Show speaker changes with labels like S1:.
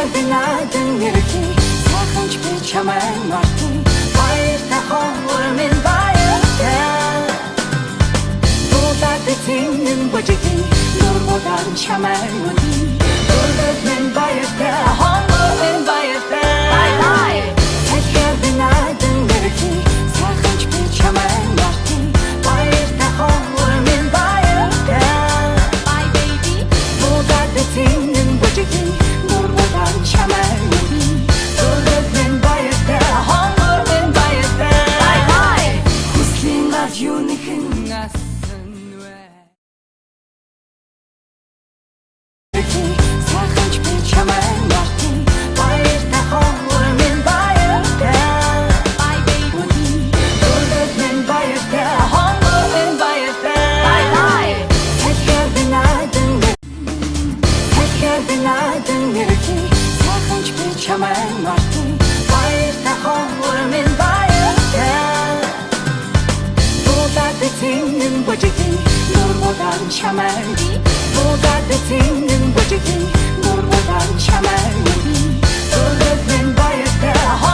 S1: Салхиар би надан нэрхий, сайхан ч би чамайг мартъя. Баяртай хонгор минь, баяртай. Дуулаад эцэнгэн бүжиглэе, нурмуудаар чамайг үдье. Дөрвөд минь, баяртай, хонгор минь, баяртай.
S2: Bye bye.
S1: Салхиар би надан нэрхий, сайхан ч би чамайг мартъя. Баяртай хонгор минь, баяртай.
S2: Bye, baby.
S1: Дуулаад эцэнгэн бүжиглэе, нурмуудаар чамайг үдье. Дөрвөд минь, баяртай, хонгор минь, баяртай.
S2: Bye bye.
S1: Хүслийн гал юу нэгэн асан вэ? Сайхан ч би чамайг мартъя. Баяртай хонгор минь, баяртай.
S2: Bye, baby.
S1: Дөрвөд минь, баяртай, хонгор минь, баяртай.
S2: Bye bye.
S1: Салхиар би надан, салхиар би надан нэрхий, сайхан ч би чамайг мартъя. Баяртай хонгор минь, баяртай. Дуулаад эцэнгэн бүжиглэе, нурмуудаар чамайг. Дуулаад эцэнгэн бүжиглэе, нурмуудаар чамайг.